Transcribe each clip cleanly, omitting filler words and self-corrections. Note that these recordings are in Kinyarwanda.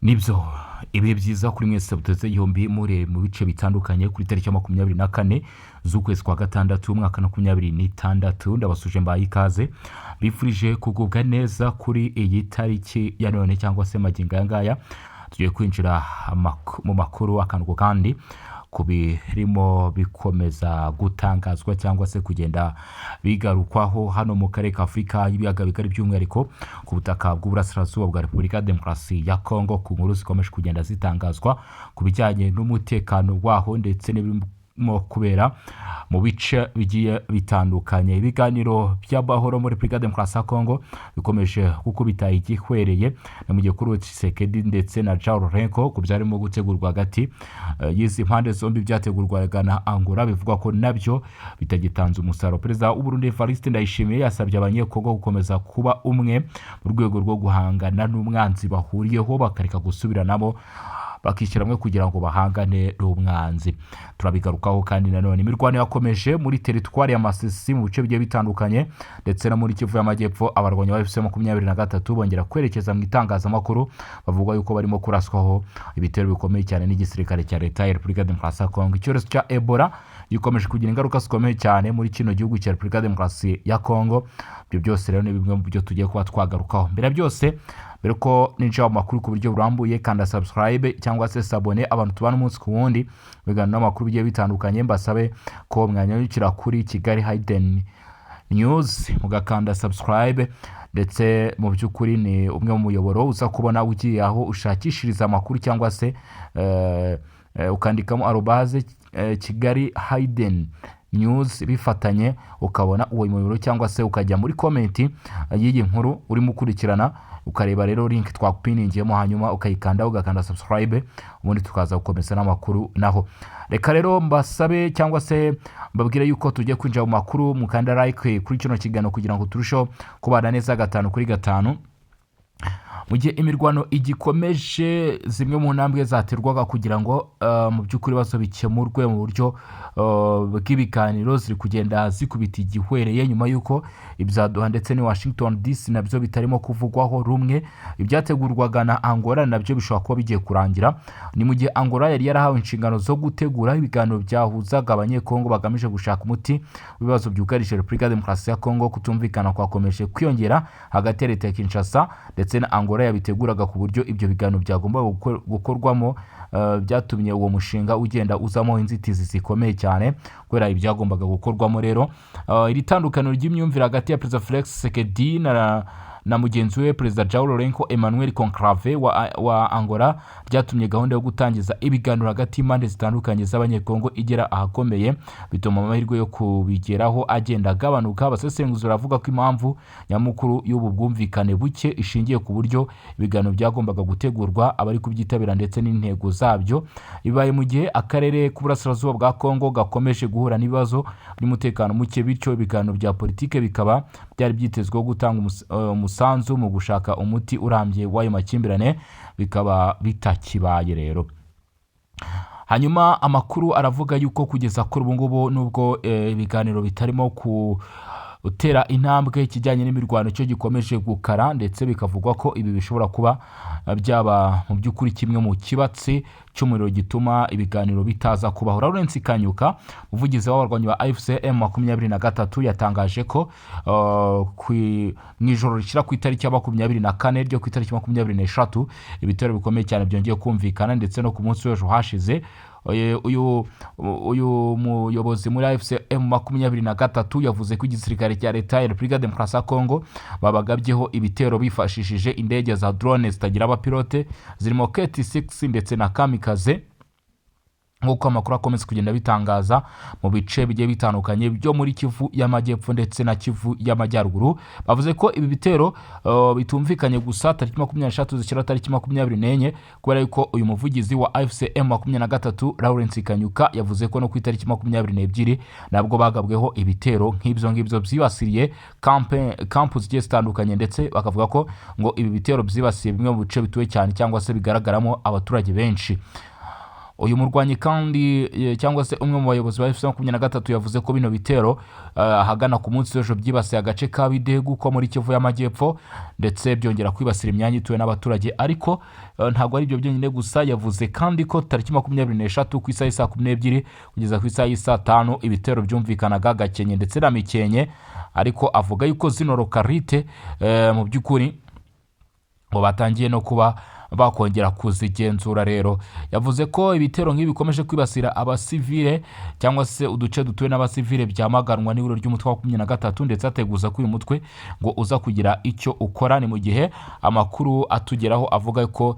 Nibyo, ibihe byiza kuri mwese muteze yombi muri mu bice bitandukanye kuri tariki ya 24 z'ukwezi kwa gatandatu, umwaka 26. Ndabasuje, mbaye ikaze, bifurije kugubwa neza kuri iyi tariki ya none cyangwa se magingo aya ngaya. Tugiye kwinjira mu makuru akantu ku kandi ku birimo bikomeza gutangazwa cyangwa se kugenda bigarukwaho hano mu karere ka Afurika y'Ibiyaga Bigari, by'umwihariko ku butaka bw'uburasirazuba bwa Repubulika ya Demokarasi ya Kongo, ku nkuru zikomeje kugenda zitangazwa ku bijyanye n'umutekano waho ndetse n'ibirimo kubera mu bice bigiye bitandukanye. Ibiganiro by'amahoro muri Repubulika ya Demokarasi ya Kongo bikomeje gukubita igihwereye. Ni mu gihe kuri Tshisekedi ndetse na João Lourenço ku byarimo gutegurwa hagati y'izi mpande zombi byategurwaga na Angola, bivugwa ko nabyo bitagitanze umusaruro. Perezida w'u Burundi Evariste Ndayishimiye yasabye Abanyekongo gukomeza kuba umwe mu rwego rwo guhangana n'umwanzi bahuriyeho, bakareka gusubiranamo, bakishyira hamwe kugira ngo bahangane n'umwanzi. Turabigarukaho. Kandi nanone imirwano yakomeje muri teritwari ya Masisi mu bice bigiye bitandukanye ndetse no muri Kivu y'Amajyepfo. Abarwanyi ba AFC 23 bongera kwerekeza mu itangazamakuru, bavuga yuko barimo kuraswaho ibitero bikomeye cyane n'igisirikare cya Leta ya Repubulika ya Demokarasi ya Kongo. Icyorezo cya Ebola gikomeje kugira ingaruka zikomeye cyane muri kino gihugu cya Repubulika ya Demokarasi ya Kongo. Ibyo byose rero ni bimwe mu byo tugiye kuba twagarukaho. Mbere ya byose, mbere ko ninjira mu makuru ku buryo burambuye, kanda subscribe cyangwa se s'abonner. Abantu tubana umunsi ku wundi biganiro n'amakuru bigiye bitandukanye, mbasabe ko mwanyarukira kuri Kigali Hidden News mugakanda subscribe. Ndetse mu by'ukuri ni umwe mu muyoboro uza kubona ugiye aho ushakishiriza amakuru cyangwa se ukandikamo @KigaliHiddenNews bifatanye, ukabona uwo muyoboro, cyangwa se ukajya muri comment y'iyi nkuru urimo ukurikirana, ukareba rero link twakupiningiyemo, hanyuma ukayikanda, ugakanda subscribe, ubundi tukaza gukomeza n'amakuru. Naho reka rero mbasabe cyangwa se mbabwire yuko tugiye kwinjira mu makuru. Mukanda like kuri kino kiganiro kugira ngo turusheho kubana neza gatanu kuri gatanu. Mu gihe imirwano igikomeje, zimwe mu ntambwe zaterwaga kugira ngo mu by'ukuri ibibazo bikemurwe mu buryo bw'ibiganiro ziri kugenda zikubita igihwereye, nyuma y'uko ibya Doha ndetse ni Washington DC nabyo bitarimo kuvugwaho rumwe. Ibyategurwaga na Angola nabyo bishobora kuba bigiye kurangira. Ni mu gihe Angola yari yarahawe inshingano zo gutegura ibiganiro byahuzaga Abanyekongo bagamije gushaka umuti w'ibibazo byugarije Repubulika ya Demokarasi ya Kongo. Kutumvikana kwakomeje kwiyongera hagati ya leta ya Kinshasa ndetse na Angola yabiteguraga ku buryo ibyo biganiro byagombaga gukorwamo, byatumye uwo mushinga ugenda uzamo inzitizi zikomeye cyane kubera ibyagombaga gukorwamo. Rero iri tandukaniro ry'imyumvire hagati ya Perezida Felix Tshisekedi na mugenzi we Perezida João Lourenço Emmanuel Conclave wa Angola ryatumye gahunda yo gutangiza ibiganiro hagati y'impande zitandukanye z'Abanyekongo igera ahakomeye, bituma amahirwe yo kubigeraho agenda agabanuka. Abasesenguzi baravuga ko impamvu nyamukuru y'ubu bwumvikane buke ishingiye ku buryo ibiganiro byagombaga gutegurwa, abari kubyitabira ndetse n'intego zabyo. Bibaye mu gihe akarere k'uburasirazuba bwa Kongo gakomeje guhura n'ibibazo by'umutekano muke, bityo ibiganiro bya politike bikaba byari byitezweho gutanga umusanzu mu gushaka umuti urambye w'ayo makimbirane, bikaba bitakibaye rero. Hanyuma amakuru aravuga yuko kugeza kuri ubu ngubu, nubwo ibiganiro bitarimo ku utera intambwe, ikijyanye n'imirwano cyo gikomeje gukara, ndetse bikavugwa ko ibi bishobora kuba byaba mu by'ukuri kimwe mu kibatsi cy'umuriro gituma ibiganiro bitaza kubaho. Lawrence Kanyuka, umuvugizi w'abarwanyi ba AFC M23, yatangaje ko mu ijoro rishyira ku itariki ya 24 ryo ku itariki 23 ibitero bikomeye cyane byongeye kumvikana, ndetse no ku munsi w'ejo hashize. Uyu muyobozi muri AFC M23 yavuze ko igisirikare cya Leta ya Repubulika ya Demokarasi ya Kongo babagabyeho ibitero bifashishije indege za drone zitagira abapilote zirimo KT6 ndetse na Kamikaze, nk'uko amakuru akomeza kugenda bitangaza, mu bice bigiye bitandukanye byo muri Kivu y'Amajyepfo ndetse na Kivu y'Amajyaruguru. Bavuze ko ibi bitero bitumvikanye gusa tariki 23 zishyira tariki 24, kubera yuko uyu muvugizi wa AFC M23 Lawrence Kanyuka yavuze ko no ku itariki 22 nabwo bagabweho ibitero nk'ibyo ngibyo byibasiriye camp zigiye zitandukanye, ndetse bakavuga ko ngo ibi bitero byibasiye bimwe mu bice bituwe cyane cyangwa se bigaragaramo abaturage benshi. Uyu murwanyi kandi cyangwa se umwe mu bayobozi ba AFC 23 yavuze ko bino bitero ahagana ku munsi w'ejo byibasiye agace ka Bidegu ko muri Kivu y'Amajyepfo, ndetse byongera kwibasira imyanya ituwe n'abaturage. Ariko ntabwo ari ibyo byonyine gusa, yavuze kandi ko tariki 23 ku isaha y'i 12:00 kugeza ku isaha y'i 5:00 ibitero byumvikanaga Gakenke ndetse na Mikenke. Ariko avuga yuko zino localité mu by'ukuri ngo batangiye no kuba bakongera kuzigenzura. Rero yavuze ko ibitero nk'ibi bikomeje kwibasira abasivile cyangwa se uduce dutuwe n'abasivile byamaganwa n'ihuriro ry'umutwe wa 23, ndetse ateguza ko uyu mutwe ngo uza kugira icyo ukora. Ni mu gihe amakuru atugeraho avuga ko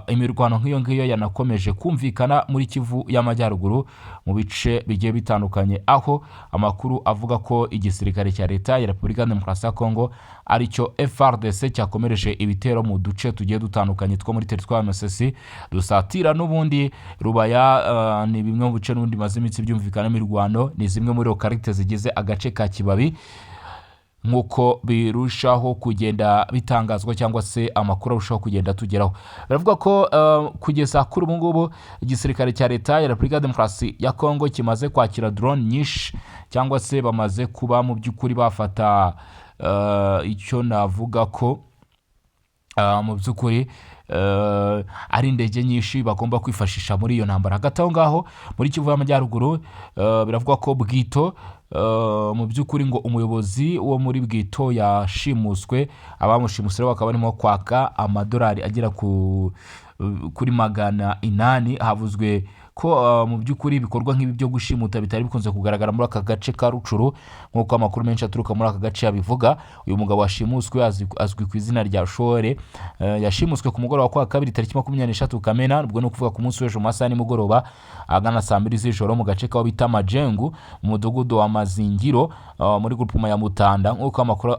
imirwano nk'iyo ngiyo yanakomeje kumvikana muri Kivu y'Amajyaruguru mu bice bigiye bitandukanye, aho amakuru avuga ko igisirikare cya Leta ya Repubulika ya Demokarasi ya Kongo, aricyo FARDC, cyakomereje ibitero mu duce tugiye dutandukanye two muri teritwari ya Masisi dusatira n'ubundi Rubaya. Ni bimwe mu bice n'ubundi bimaze iminsi byumvikana imirwano, ni zimwe muri localité zigize agace ka Kibabi, nk'uko birushaho kugenda bitangazwa cyangwa se amakuru arushaho kugenda atugeraho. Baravuga ko kugeza kuri ubu ngubu igisirikare cya Leta ya Repubulika ya Demokarasi ya Kongo kimaze kwakira drone nyinshi, cyangwa se bamaze kuba mu by'ukuri bafata icyo navuga ko mu by'ukuri ari indege nyinshi bagomba kwifashisha muri iyo ntambara. Hagati aho ngaho muri Kivu y'Amajyaruguru, biravugwa ko Bwito, mu by'ukuri ngo umuyobozi wo muri Bwito yashimuswe. Abamushimuse rero bakaba barimo kwaka amadolari agera kuri 800. Havuzwe ko mu by'ukuri ibikorwa nk'ibi byo gushimuta bitari bikunze kugaragara muri aka gace ka Rucuru, nk'uko amakuru menshi aturuka muri aka gace abivuga. Uyu mugabo washimuswe azwi ku izina rya Shore. Yashimuswe ku mugoroba kwa kabiri tariki 23 Kamena, ubwo ni ukuvuga ku munsi w'ejo mu masaha nimugoroba ahagana saa 2 z'ijoro, mu gace kaho bita Majengu, mu mudugudu wa Mazingiro, muri groupement ya Mutanda, nk'uko amakuru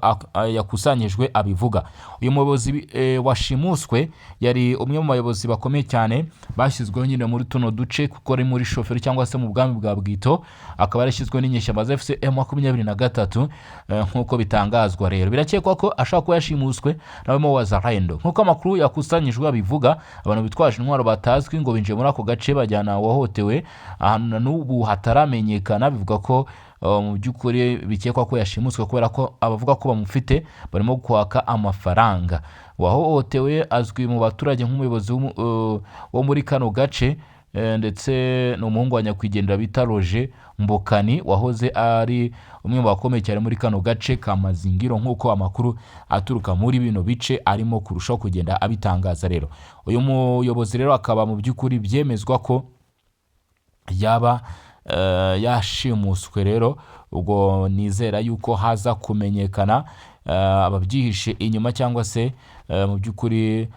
yakusanyijwe abivuga. Uyu muyobozi washimuswe yari umwe mu bayobozi bakomeye cyane bashyizweho nyine muri tuno duce, kuko ari muri chefferie cyangwa se mu bwami bwa Bwito, akaba yarashyizweho n'inyeshyamba za AFC 23, nk'uko bitangazwa. Rero birakekwa ko ashobora kuba yashimuswe nawe Wazalendo, nk'uko amakuru yakusanyijwe abivuga. Abantu bitwaje intwaro batazwi ngo binjiye muri ako gace bajyana uwahohotewe ahantu na n'ubu hataramenyekana. Bivuga ko mu by'ukuri bikekwa ko yashimuswe kubera ko abavuga ko bamufite barimo kwaka amafaranga. Uwahohotewe azwi mu baturage nk'umuyobozi wo muri kano gace, ndetse ni umuhungu wa nyakwigendera bita Roger Mbokani, wahoze ari umwe mu bakomeye cyane muri kano gace ka Mazingiro, nk'uko amakuru aturuka muri bino bice arimo kurushaho kugenda abitangaza. Rero uyu muyobozi rero akaba mu by'ukuri byemezwa ko yaba yashimuswe. Rero ubwo nizera yuko haza kumenyekana ababyihishe inyuma, cyangwa se mu by'ukuri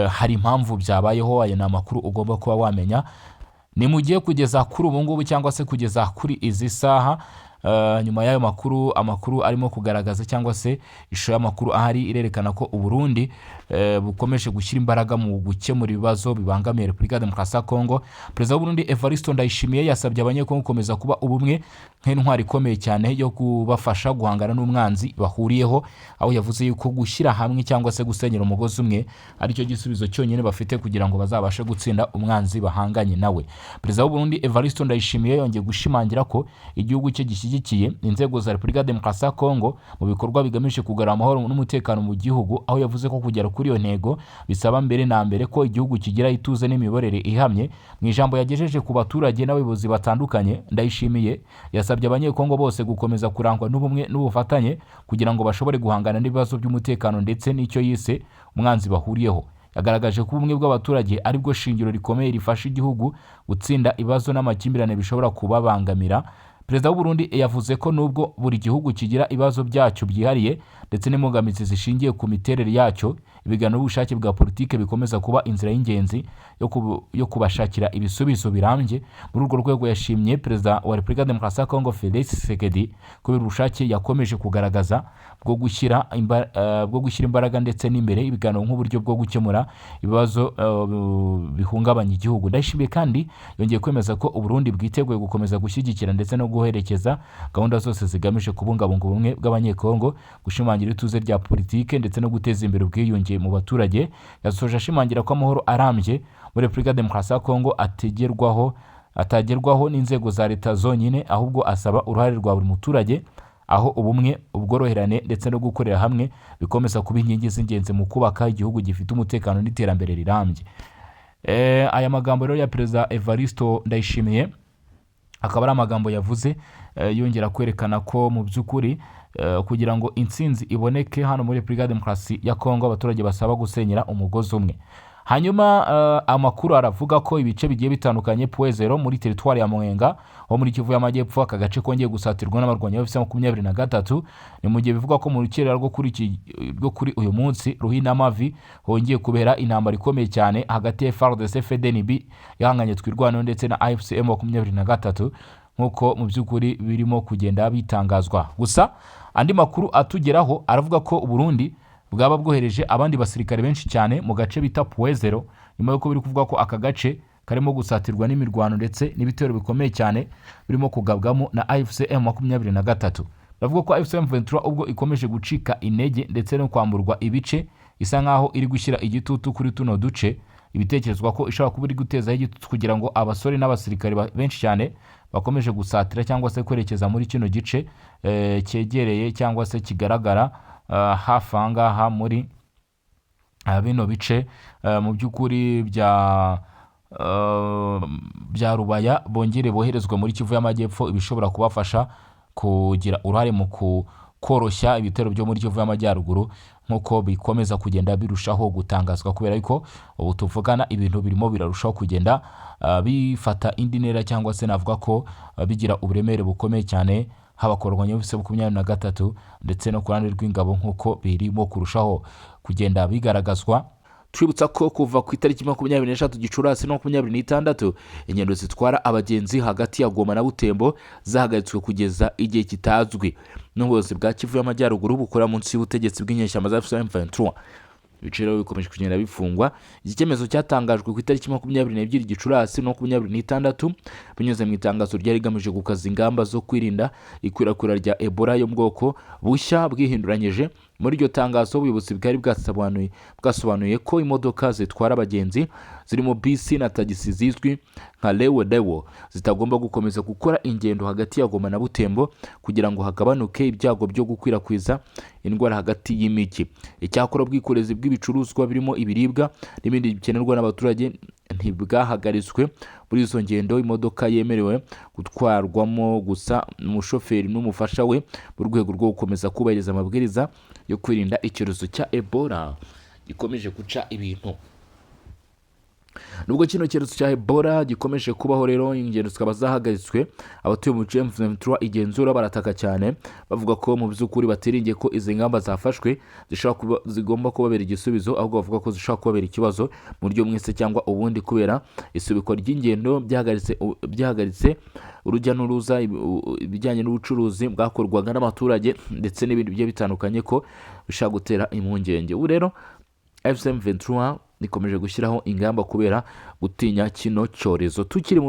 hari impamvu byabayeho. Aya ni amakuru ugomba kuba wamenya. Ni mu gihe kugeza kuri ubu ngubu cyangwa se kugeza kuri izi saha, nyuma y'ayo makuru, amakuru arimo kugaragaza cyangwa se ishusho y'amakuru ahari irerekana ko Uburundi bukomeje gushyira imbaraga mu gukemura ibibazo bibangamiye Repubulika ya Demokarasi ya Kongo. Perezida w'Uburundi Evariste Ndayishimiye yasabye Abanyekongo gukomeza kuba ubumwe nk'intwari ikomeye cyane yo kubafasha guhangana n'umwanzi bahuriyeho, aho yavuze yuko gushyira hamwe cyangwa se gusenyera umugozi umwe aricyo gisubizo cyonyine bafite kugira ngo bazabashe gutsinda umwanzi bahanganye nawe. Perezida w'Uburundi Evariste Ndayishimiye yongeye gushimangira ko igihugu cye gishyigikiye inzego za Repubulika ya Demokarasi ya Kongo mu bikorwa bigamije kugarura amahoro n'umutekano mu gihugu, aho yavuze ko kugera kuri iyo ntego bisaba mbere na mbere ko igihugu kigira ituze n'imiyoborere ihamye. Mu ijambo yagejeje ku baturage n'abayobozi batandukanye, Ndayishimiye yasabye Abanyekongo bose gukomeza kurangwa n'ubumwe n'ubufatanye kugira ngo bashobore guhangana n'ibibazo by'umutekano ndetse n'icyo yise umwanzi bahuriyeho. Yagaragaje ko ubumwe bw'abaturage ari bwo shingiro rikomeye rifasha igihugu gutsinda ibibazo n'amakimbirane bishobora kubabangamira. Perezida w'u Burundi yavuze ko nubwo buri gihugu kigira ibibazo byacyo byihariye ndetse n'imbogamizi zishingiye ku miterere yacyo, ibiganiro n'ubushake bwa politike bikomeza kuba inzira y'ingenzi yo kubashakira ibisubizo birambye. Muri urwo rwego yashimye Perezida wa Repubulika ya Demokarasi ya Kongo Felix Tshisekedi kubera ubushake yakomeje kugaragaza bwo gushyira imbaraga ndetse n'imbere ibiganiro nk'uburyo bwo gukemura ibibazo bihungabanya igihugu. Ndayishimiye kandi yongeye kwemeza ko Uburundi bwiteguye gukomeza gushyigikira ndetse no guhora. guherekeza gahunda zose zigamije kubungabunga ubumwe bw'Abanyekongo, gushimangira ituze rya politike ndetse no guteza imbere ubwiyunge mu baturage. Yasoje ashimangira ko amahoro arambye muri Repubulika ya Demokarasi ya Kongo atagerwaho n'inzego za leta zonyine, ahubwo asaba uruhare rwa buri muturage, aho ubumwe, ubworoherane ndetse no gukorera hamwe bikomeza kuba inkingi z'ingenzi mu kubaka igihugu gifite umutekano n'iterambere rirambye. Aya magambo rero ya Perezida Evaristo Ndayishimiye akaba ari amagambo yavuze yongera kwerekana ko mu by'ukuri kugira ngo intsinzi iboneke hano muri Repubulika ya Demokarasi ya Kongo, abaturage basaba gusenyera umugozi umwe. Hanyuma amakuru aravuga ko ibice bigiye bitandukanye, Point Zéro muri teritwari ya Mwenga ho muri Kivu y'Amajyepfo, aka gace kongeye gusatirwa n'abarwanyi ba 23. Ni mu gihe bivugwa ko mu rukerera rwo kuri uyu munsi Ruhinamavi hongeye kubera intambara ikomeye cyane hagati ya FARDC FDNB ihanganye Twirwaneho ndetse na AFC M23, nk'uko mu by'ukuri birimo kugenda bitangazwa. Gusa andi makuru atugeraho aravuga ko Burundi bwaba bwohereje abandi basirikare benshi cyane mu gace bita Point Zéro, nyuma y'uko biri kuvuga ko aka gace karimo gusatirwa n'imirwano ndetse n'ibitero bikomeye cyane birimo kugabwamo na AFC M23. Bavuga ko AFC M23 ubwo ikomeje gucika intege ndetse no kwamburwa ibice, isa nkaho iri gushyira igitutu kuri tuno duce. Ibitekerezwa ko ishobora kuba iri gutezaho igitutu kugira ngo abasore n'abasirikare benshi cyane bakomeje gusatira cyangwa se kwerekeza muri kino gice cyegereye cyangwa se kigaragara hafi aha ngaha muri bino bice mu by'ukuri bya Rubaya, bongere boherezwe muri Kivu y'Amajyepfo, ibishobora kubafasha kugira uruhare mu koroshya ibitero byo muri Kivu y'Amajyaruguru, nk'uko bikomeza kugenda birushaho gutangazwa, kubera ko ubu tuvugana ibintu birimo birarushaho kugenda bifata indi ntera, cyangwa se navuga ko bigira uburemere bukomeye cyane, haba ku barwanyi b'FC 23 ndetse no ku ruhande rw'ingabo, nk'uko birimo kurushaho kugenda bigaragazwa. Twibutsa ko kuva ku itariki 23 Gicurasi na 26, ingendo zitwara abagenzi hagati ya Goma na Butembo zahagaritswe kugeza igihe kitazwi n'ubuyobozi bwa Kivu y'Amajyaruguru bukora munsi y'ubutegetsi bw'inyeshyamba za AFC M23. Ibiciro bikomeje kugenda bifungwa. Iki cyemezo cyatangajwe ku itariki 22 Gicurasi na 26, binyuze mu itangazo ryari rigamije gukaza ingamba zo kwirinda ikwirakwira rya Ebola yo mu bwoko bushya bwihinduranyije. Muri iryo tangazo, ubuyobozi bwari bwasobanuye ko imodoka zitwara abagenzi zirimo bisi na tagisi zizwi nka lewo lewo zitagomba gukomeza gukora ingendo hagati ya Goma na Butembo, kugira ngo hagabanuke ibyago byo gukwirakwiza indwara hagati y'imijyi. Icyakora, ubwikorezi bw'ibicuruzwa birimo ibiribwa n'ibindi bikenerwa n'abaturage ntibwahagaritswe. Muri izo ngendo, imodoka yemerewe gutwarwamo gusa umushoferi n'umufasha we, mu rwego rwo gukomeza kubahiriza amabwiriza yo kwirinda icyorezo cya Ebola gikomeje guca ibintu. Nubwo kino cyorezo cya Ebola gikomeje kubaho rero, ingendo zikaba zahagaritswe, abatuye mu bice M23 igenzura barataka cyane, bavuga ko mu by'ukuri batiringiye ko izi ngamba zafashwe zishobora kuba zigomba kubabera igisubizo, ahubwo bavuga ko zishobora kubabera ikibazo mu buryo bumwe se cyangwa ubundi, kubera isubikwa ry'ingendo byahagaritse urujya n'uruza, ibijyanye n'ubucuruzi bwakorwaga n'abaturage ndetse n'ibindi bigiye bitandukanye, ko bishobora gutera impungenge. Ubu rero AFC M23 ikomeje gushyiraho ingamba kubera gutinya kino cyorezo. Tukiri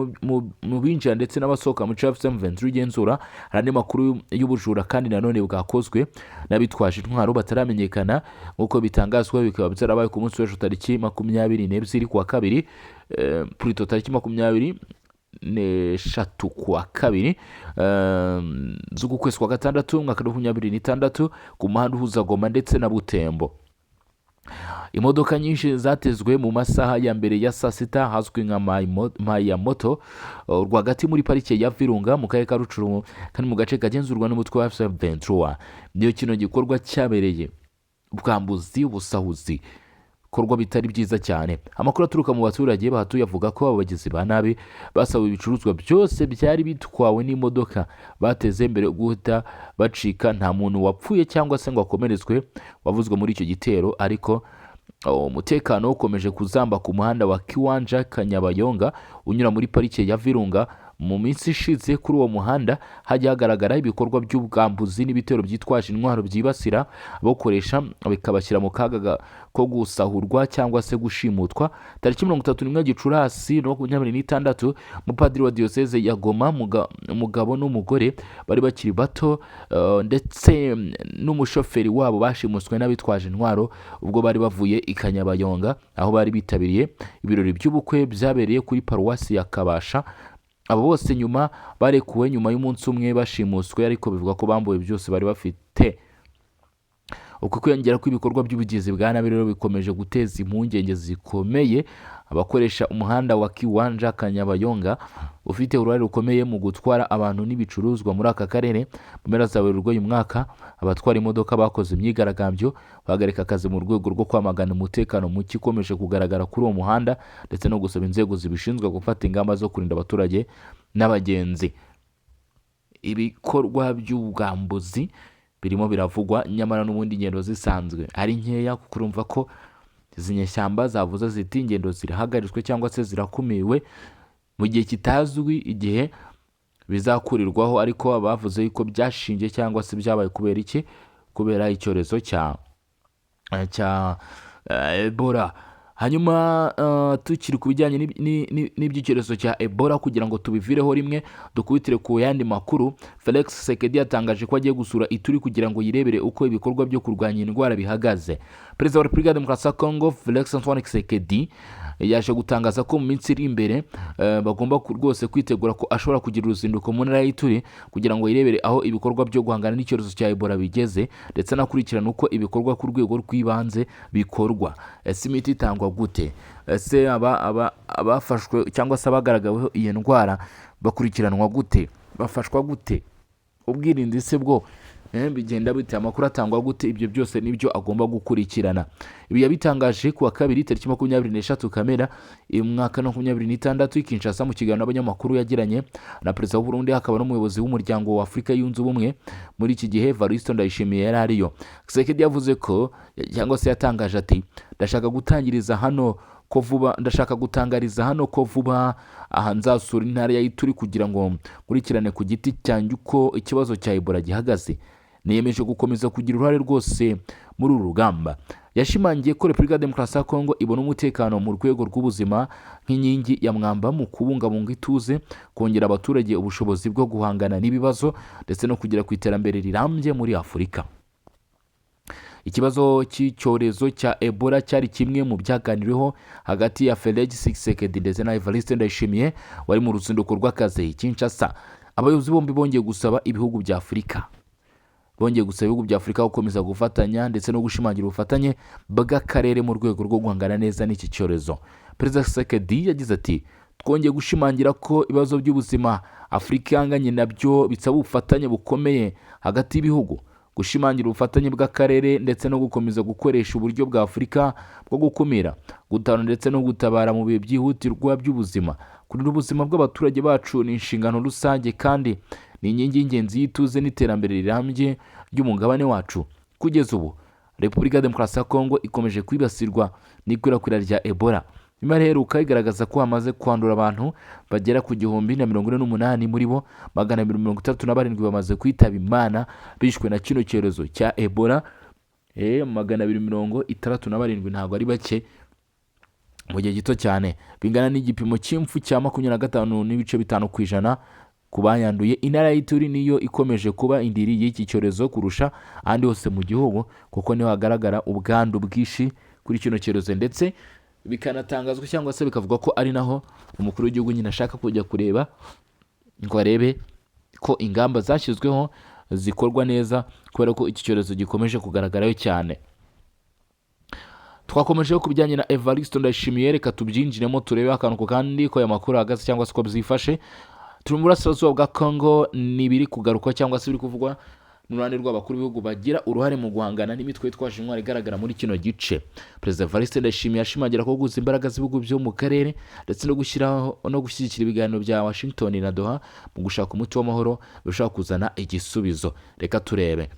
mu binjira ndetse n'abasohoka mu AFC M23 igenzura, hari andi makuru y'ubujura kandi nanone bwakozwe n'abitwaje intwaro bataramenyekana. Nk'uko bitangazwa, bikaba byarabaye ku munsi w'ejo tariki 22 kuwa kabiri, plutôt tariki 23 kuwa kabiri z'uku kwezi kwa gatandatu umwaka wa 2026, ku muhanda uhuza Goma ndetse na Butembo. Imodoka nyinshi zatezwe mu masaha ya mbere ya saa sita hazwi nka Mayamoto, rwagati muri parike ya Virunga mu karere ka Rucuru, kandi mu gace kagenzurwa n'umutwe wa M23 niyo kino gikorwa cyabereye. Ubwambuzi, ubusahuzi, bikorwa bitari byiza cyane. Amakuru aturuka mu baturage bahatuye avuga ko abo bagizi ba nabi basahuye ibicuruzwa byose byari bitwawe n'imodoka bateze mbere guhita bacika. Nta muntu wapfuye cyangwa se ngo akomeretswe wavuzwe muri icyo gitero, ariko umutekano ukomeje kuzamba ku muhanda wa Kiwanja Kanyabayonga unyura muri parike ya Virunga. Mu minsi ishize kuri uwo muhanda hajya hagaragara ibikorwa by'ubwambuzi n'ibitero byitwaje intwaro byibasira abakoresha, bikabashyira mu kaga ko gusahurwa cyangwa se gushimutwa. Tariki 31 Gicurasi 2026, umupadiri wa diyoseze ya Goma, umugabo n'umugore bari bakiri bato, ndetse n'umushoferi wabo bashimuswe n'abitwaje intwaro ubwo bari bavuye i Kanyabayonga aho bari bitabiriye ibirori by'ubukwe byabereye kuri paruwasi ya Kabasha. Abo bose nyuma barekuwe nyuma y'umunsi umwe bashimuswe, ariko bivuga ko bambuwe byose bari bafite. Uku kwiyongera kw'ibikorwa by'ubugizi bwa nabi rero bikomeje guteza impungenge zikomeye abakoresha umuhanda wa Kiwanja Kanyabayonga, ufite uruhare rukomeye mu gutwara abantu n'ibicuruzwa muri aka karere. Mu mpera za Werurwe uyu mwaka, abatwara imodoka bakoze imyigaragambyo bahagarika akazi mu rwego rwo kwamagana umutekano muke ukomeje kugaragara kuri uwo muhanda, ndetse no gusaba inzego zibishinzwe gufata ingamba zo kurinda abaturage n'abagenzi. Ibikorwa by'ubwambuzi birimo biravugwa, nyamara n'ubundi ingendo zisanzwe ari nkeya, kuko urumva ko izi nyeshyamba zavuze ziti ingendo zirahagaritswe cyangwa se zirakumiwe mu gihe kitazwi igihe bizakurirwaho, ariko bavuze yuko byashingiye cyangwa se byabaye kubera iki? Kubera icyorezo cya Ebola. Hanyuma tukiri ku bijyanye n'iby'icyorezo cya Ebola, kugira ngo tubivireho rimwe dukubitire ku yandi makuru, Felix Tshisekedi yatangaje ko agiye gusura Ituri kugira ngo yirebere uko ibikorwa byo kurwanya indwara bihagaze. Perezida wa Repubulika ya Demokarasi ya Kongo, Felix Antoine Tshisekedi, yaje gutangaza ko mu minsi iri imbere bagomba rwose kwitegura ko ashobora kugira uruzinduko mu ntara y'Ituri kugira ngo yirebere aho ibikorwa byo guhangana n'icyorezo cya Ebola bigeze, ndetse anakurikirana uko ibikorwa ku rwego rw'ibanze bikorwa. Ese imiti itangwa gute? Ese abafashwe cyangwa se abagaragaweho iyo ndwara bakurikiranwa gute, bafashwa gute? Ubwirinzi se bwo bigenda bite? Amakuru atangwa gute? Ibyo byose nibyo agomba gukurikirana. Ibi yabitangaje ku wa kabiri tariki 23 Kamena uyu mwaka 26 i Kinshasa, mu kiganiro n'abanyamakuru yagiranye na Perezida w'u Burundi akaba n'umuyobozi w'Umuryango wa Afurika Yunze Ubumwe muri iki gihe, Evariste Ndayishimiye, yari ariyo. Tshisekedi yavuze ko cyangwa se yatangaje ati: "Ndashaka gutangiriza hano ko vuba, ndashaka gutangariza hano ko vuba aha nzasura intara ya Ituri kugira ngo nkurikirane ku giti cyanjye uko ikibazo cya Ebola gihagaze. Niyemeje gukomeza kugira uruhare rwose muri uru rugamba." Yashimangiye ko Repubulika ya Demokarasi ya Kongo ibona umutekano mu rwego rw'ubuzima nk'inkingi ya mwamba mu kubungabunga ituze, kongera abaturage ubushobozi bwo guhangana n'ibibazo, ndetse no kugera ku iterambere rirambye muri Afurika. Ikibazo cy'icyorezo cya Ebola cyari kimwe mu byaganiriweho hagati ya Felix Tshisekedi ndetse na Evariste Ndayishimiye wari mu ruzinduko rw'akazi i Kinshasa. Abayobozi bombi bongeye gusaba ibihugu bya Afurika gukomeza gufatanya ndetse no gushimangira ubufatanye bw'akarere mu rwego rwo guhangana neza n'iki cyorezo. Perezida Tshisekedi yagize ati: "Twongeye gushimangira ko ibibazo by'ubuzima Afurika ihanganye nabyo bisaba ubufatanye bukomeye hagati y'ibihugu, gushimangira ubufatanye bw'akarere ndetse no gukomeza gukoresha uburyo bwa Afurika bwo gukumira, gutabara ndetse no gutabara mu bihe byihutirwa by'ubuzima. Kurinda ubuzima bw'abaturage bacu ni inshingano rusange kandi ni inkingi y'ingenzi y'ituze n'iterambere rirambye ry'umugabane wacu." Kugeza ubu Repubulika ya Demokarasi ya Kongo ikomeje kwibasirwa n'ikwirakwira rya Ebola. Imibare iheruka igaragaza ko hamaze kwandura abantu bagera ku 1048, muri bo 267 bamaze kwitaba Imana bishwe na kino cyorezo cya Ebola. 267 ntabwo ari bake mu gihe gito cyane, bingana n'igipimo cy'impfu cya 25.5% ku bayanduye. Intara y'Ituri niyo ikomeje kuba indiri y'iki cyorezo kurusha ahandi hose mu gihugu, kuko niho hagaragara ubwandu bwinshi kuri kino cyorezo, ndetse bikanatangazwa cyangwa se bikavuga ko ari naho umukuru w'igihugu nyine ashaka kujya kureba ngo arebe ko ingamba zashyizweho zikorwa neza, kubera ko iki cyorezo gikomeje kugaragarayo cyane. Twakomeje ku bijyanye na Evariste Ndayishimiye, reka tubyinjiremo turebe akantu ku kandi ko aya makuru ahagaze cyangwa se uko byifashe. Turi mu burasirazuba bwa Congo, ni ibiri kugarukwa cyangwa se biri kuvugwa n'uruhande rw'abakuru b'ibihugu bagira uruhare mu guhangana n'imitwe yitwaje intwaro igaragara muri kino gice. Perezida Evariste Ndayishimiye ashimangira ko guhuza imbaraga z'ibihugu byo mu karere ndetse no gushyiraho no gushyigikira ibiganiro bya Washington na Doha mu gushaka umuti w'amahoro bishobora kuzana igisubizo. Reka turebe.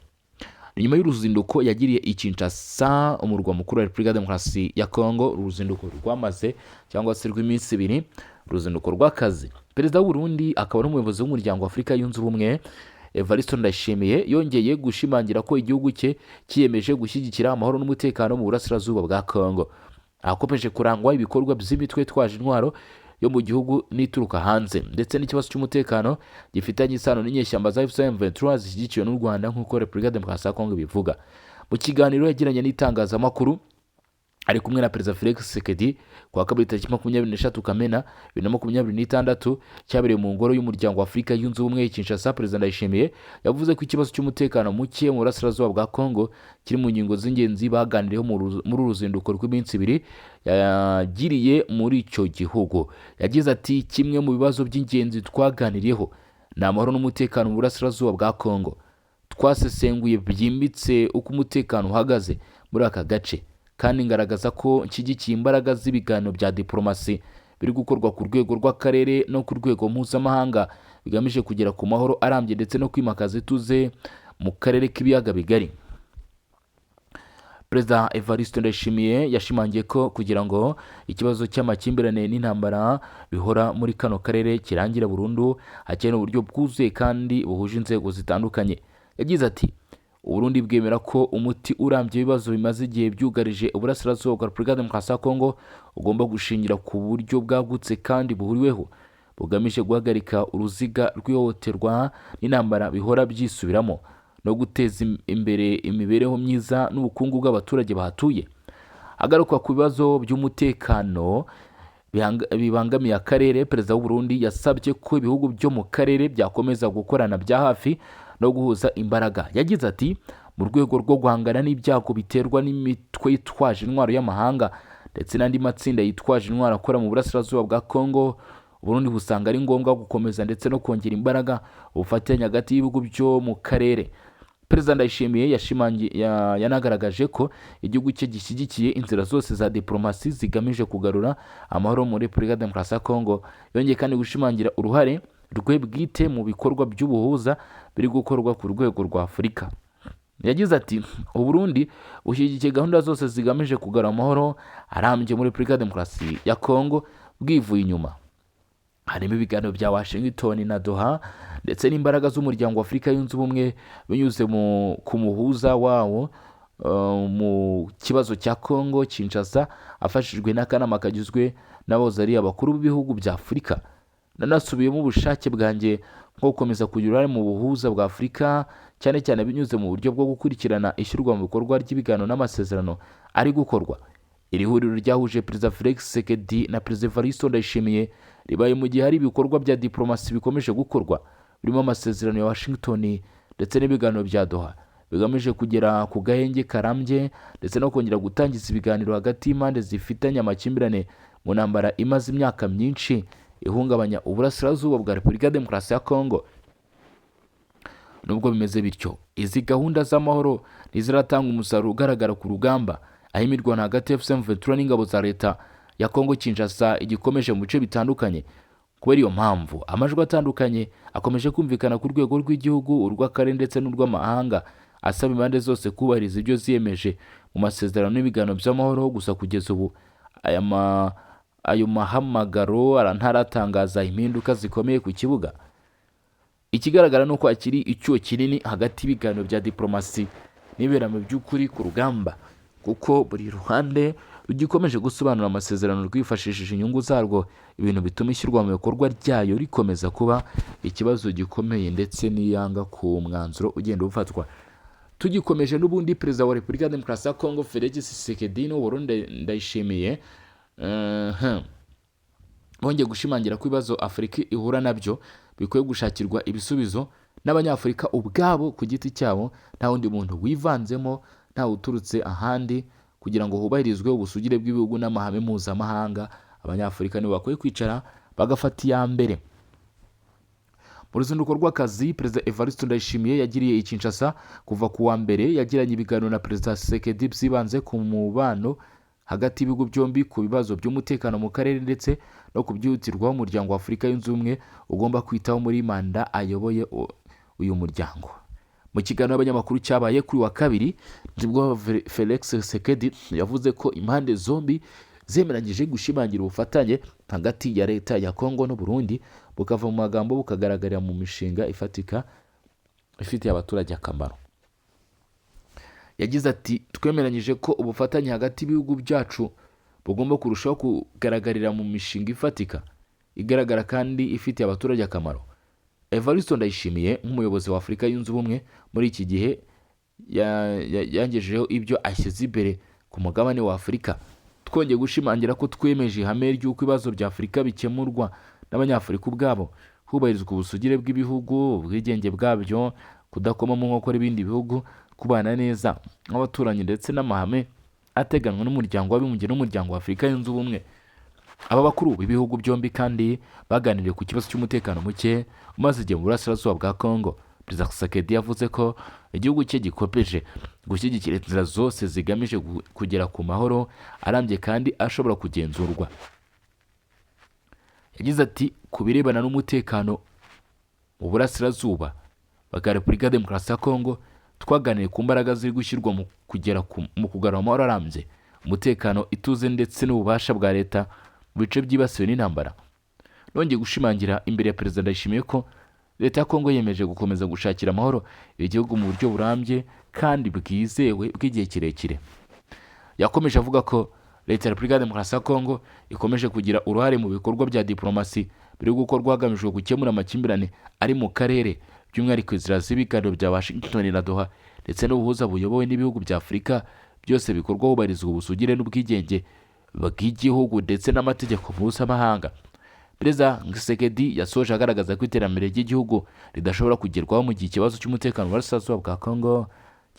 Ni nyuma y'uruzinduko yagiriye i Kinshasa, umurwa mukuru wa Repubulika ya Demokarasi ya Kongo, uruzinduko rwamaze cyangwa se rw'iminsi 2. Uruzinduko rw'akazi, Perezida w'u Burundi akaba n'umuyobozi w'Umuryango wa Afurika Yunze Ubumwe, Evariste Ndayishimiye, yongeye gushimangira ko igihugu cye cyiyemeje gushyigikira amahoro n'umutekano mu burasirazuba bwa Congo, ahakomeje kurangwa ibikorwa by'imitwe itwaje intwaro yo mu gihugu n'ituruka hanze, ndetse n'ikibazo cy'umutekano gifitanye isano n'inyeshyamba za AFC M23 zishyigikiwe n'u Rwanda, nk'uko Repubulika Demokarasi ya Kongo ibivuga. Mu kiganiro yagiranye n'itangazamakuru ari kumwe na Perezida Felix Tshisekedi ku wa kabiri tariki 23 Kamena 2026, cyabereye mu ngoro y'Umuryango wa Afurika Yunze Ubumwe i Kinshasa, Perezida Ndayishimiye yavuze ko ikibazo cy'umutekano muke mu burasirazuba bwa Congo kiri mu ngingo z'ingenzi baganiriyeho muri uru ruzinduko rw'iminsi 2 yagiriye muri icyo gihugu. Yagize ati: "Kimwe mu bibazo by'ingenzi twaganiriyeho ni amahoro n'umutekano mu burasirazuba bwa Congo. Twasesenguye byimbitse uko umutekano uhagaze muri aka gace, kandi ngaragaza ko nshyigikiye imbaraga z'ibiganiro bya diplomasi biri gukorwa ku rwego rw'akarere no ku rwego mpuzamahanga, bigamije kugera ku mahoro arambye ndetse no kwimakaza ituze mu karere k'Ibiyaga Bigari." Perezida Evariste Ndayishimiye yashimangiye ko kugira ngo ikibazo cy'amakimbirane n'intambara bihora muri kano karere kirangira burundu, hakenewe uburyo bwuzuye kandi buhuje inzego zitandukanye. Yagize ati: "Uburundi bwemera ko umuti urambye w'ibibazo bimaze igihe byugarije uburasirazuba bwa Repubulika ya Demokarasi ya Kongo ugomba gushingira ku buryo bwagutse kandi buhuriweho, bugamije guhagarika uruziga rw'ihohoterwa n'intambara bihora byisubiramo, no guteza imbere imibereho myiza n'ubukungu bw'abaturage bahatuye." Agaruka ku bibazo by'umutekano bibangamiye akarere, Perezida w'u Burundi yasabye ko ibihugu byo mu karere byakomeza gukorana bya hafi no guhuza imbaraga. Yagize ati: "Mu rwego rwo guhangana n'ibyago biterwa n'imitwe yitwaje intwaro y'amahanga ndetse n'andi matsinda yitwaje intwaro akora mu burasirazuba bwa Congo, Burundi busanga ari ngombwa gukomeza ndetse no kongera imbaraga ubufatanye hagati y'ibihugu byo mu karere." Perezida Ndayishimiye yanagaragaje ko igihugu cye gishyigikiye inzira zose za diplomasi zigamije kugarura amahoro muri Repubulika ya Demokarasi ya Kongo. Yongeye kandi gushimangira uruhare rwe bwite mu bikorwa by'ubuhuza biri gukorwa ku rwego rwa Afurika. Yagize ati: "Uburundi bushyigikiye gahunda zose zigamije kugarura amahoro arambye muri Repubulika ya Demokarasi ya Kongo bwivuye inyuma, harimo ibiganiro bya Washington na Doha ndetse n'imbaraga z'Umuryango wa Afurika Yunze Ubumwe binyuze ku muhuza wawo mu kibazo cya Congo Kinshasa, afashijwe n'akanama kagizwe n'abahoze ari abakuru b'ibihugu bya Afurika. Nanasubiyemo ubushake bwanjye bwo gukomeza kugira uruhare mu buhuza bwa Afurika, cyane cyane binyuze mu buryo bwo gukurikirana ishyirwa mu bikorwa ry'ibiganiro n'amasezerano ari gukorwa." Iri huriro ryahuje Perezida Felix Tshisekedi na Perezida Evariste Ndayishimiye ribaye mu gihe hari ibikorwa bya diplomasi bikomeje gukorwa, birimo amasezerano ya Washington ndetse n'ibiganiro bya Doha, bigamije kugera ku gahenge karambye ndetse no kongera gutangiza ibiganiro hagati y'impande zifitanye amakimbirane mu ntambara imaze imyaka myinshi ihungabanya uburasirazuba bwa Repubulika ya Demokarasi ya Kongo. Nubwo bimeze bityo, izi gahunda z'amahoro ntiziratanga umusaruro ugaragara ku rugamba, aho imirwano hagati ya AFC M23 n'ingabo za leta ya Kongo Kinshasa igikomeje mu bice bitandukanye. Kubera iyo mpamvu, amajwi atandukanye akomeje kumvikana ku rwego rw'igihugu, urw'akarere ndetse n'urw'amahanga, asaba impande zose kubahiriza ibyo ziyemeje mu masezerano n'ibiganiro by'amahoro. Gusa kugeza ubu ayo mahamagaro ntaratangaza impinduka zikomeye ku kibuga. Ikigaragara ni uko hakiri icyuho kinini hagati y'ibiganiro bya diplomasi n'ibibera mu by'ukuri ku rugamba, kuko buri ruhande rugikomeje gusobanura amasezerano rwifashishije inyungu zarwo, ibintu bituma ishyirwa mu bikorwa ryayo rikomeza kuba ikibazo gikomeye ndetse n'iyanga ku mwanzuro ugenda ufatwa. Tugikomeje n'ubundi, Perezida wa Repubulika ya Demokarasi ya Kongo Felix Tshisekedi n'uw'u Burundi Ndayishimiye bongeye gushimangira ko ibibazo Afurika ihura nabyo bikwiye gushakirwa ibisubizo n'Abanyafurika ubwabo ku giti cyabo, nta wundi muntu wivanzemo, ntawe uturutse ahandi, kugira ngo hubahirizwe ubusugire bw'ibihugu n'amahame mpuzamahanga. Abanyafurika nibo bakwiye kwicara bagafata iya mbere. Mu ruzinduko rw'akazi Perezida Evariste Ndayishimiye yagiriye i Kinshasa kuva ku wa mbere, yagiranye ibiganiro na Perezida Tshisekedi byibanze ku mubano hagati y'ibihugu byombi, ku bibazo by'umutekano mu karere ndetse no ku byihutirwa Umuryango wa Afurika Yunze Ubumwe ugomba kwitaho muri manda ayoboye uyu muryango. Mu kiganiro n'abanyamakuru cyabaye kuri wa kabiri, nibwo Felix Tshisekedi yavuze ko impande zombi zemeranyije gushimangira ubufatanye hagati ya leta ya Kongo n'u Burundi, bukava mu magambo bukagaragarira mu mishinga ifatika ifitiye abaturage akamaro. Yagize ati: "Twemeranyije ko ubufatanye hagati y'ibihugu byacu bugomba kurushaho kugaragarira mu mishinga ifatika, igaragara kandi ifitiye abaturage akamaro." Evariste Ndayishimiye, nk'umuyobozi wa Afurika Yunze Ubumwe muri iki gihe, yangejejeho ibyo ashyize imbere ku mugabane wa Afurika. Twongeye gushimangira ko twemeje ihame ry'uko ibibazo bya Afurika bikemurwa n'Abanyafurika ubwabo, hubahirizwa ubusugire bw'ibihugu, ubwigenge bwabyo, kudakoma mu nkokora ibindi bihugu, kubana neza nk'abaturanyi, ndetse n'amahame ateganywa n'Umuryango w'Abibumbye n'Umuryango wa Afurika Yunze Ubumwe. Aba bakuru b'ibihugu byombi kandi baganiriye ku kibazo cy'umutekano muke umaze igihe mu burasirazuba bwa Congo. Perezida Tshisekedi yavuze ko igihugu cye gikomeje gushyigikira inzira zose zigamije kugera ku mahoro arambye kandi ashobora kugenzurwa. Yagize ati: "Ku birebana n'umutekano mu burasirazuba bwa Repubulika ya Demokarasi ya Kongo, twaganiriye ku mbaraga ziri gushyirwa mu kugarura amahoro arambye, umutekano, ituze ndetse n'ububasha bwa leta mu bice byibasiwe n'intambara. Nongeye gushimangira imbere ya Perezida Ndayishimiye ko leta ya Kongo yemeje gukomeza gushakira amahoro igihugu mu buryo burambye kandi bwizewe bw'igihe kirekire." Yakomeje avuga ko leta ya Repubulika ya Demokarasi ya Kongo ikomeje kugira uruhare mu bikorwa bya diplomasi biri gukorwa hagamijwe gukemura amakimbirane ari mu karere, by'umwihariko inzira z'ibiganiro bya Washington na Doha ndetse n'ubuhuza buyobowe n'ibihugu bya Afurika, byose bikorwa hubahirizwa ubusugire n'ubwigenge bw'igihugu ndetse n'amategeko mpuzamahanga. Perezida Tshisekedi yasoje agaragaza ko iterambere ry'igihugu ridashobora kugerwaho mu gihe ikibazo cy'umutekano mu burasirazuba bwa Kongo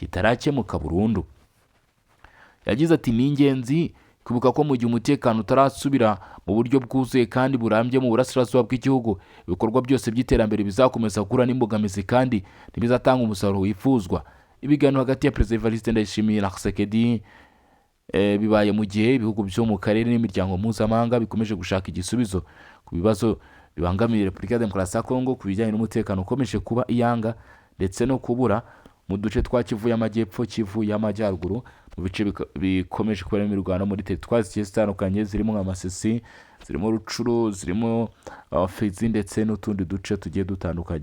kitarakemuka burundu. Yagize ati: "Ni ingenzi kwibuka ko mu gihe umutekano utarasubira mu buryo bwuzuye kandi burambye mu burasirazuba bw'igihugu, ibikorwa byose by'iterambere bizakomeza guhura n'imbogamizi kandi ntibizatanga umusaruro wifuzwa." Ibiganiro hagati ya Perezida Evariste Ndayishimiye na Tshisekedi bibaye mu gihe ibihugu byo mu karere n'imiryango mpuzamahanga bikomeje gushaka igisubizo ku bibazo bibangamiye Repubulika ya Demokarasi ya Kongo ku bijyanye n'umutekano ukomeje kuba iyanga ndetse no kubura mu duce twa Kivu y'Amajyepfo, Kivu y'Amajyaruguru, mu bice bikomeje kuberamo imirwano muri teritwari zigiye zitandukanye, zirimo nka Masisi, zirimo Rutshuru, zirimo Fizi ndetse n'utundi duce tugiye dutandukanye.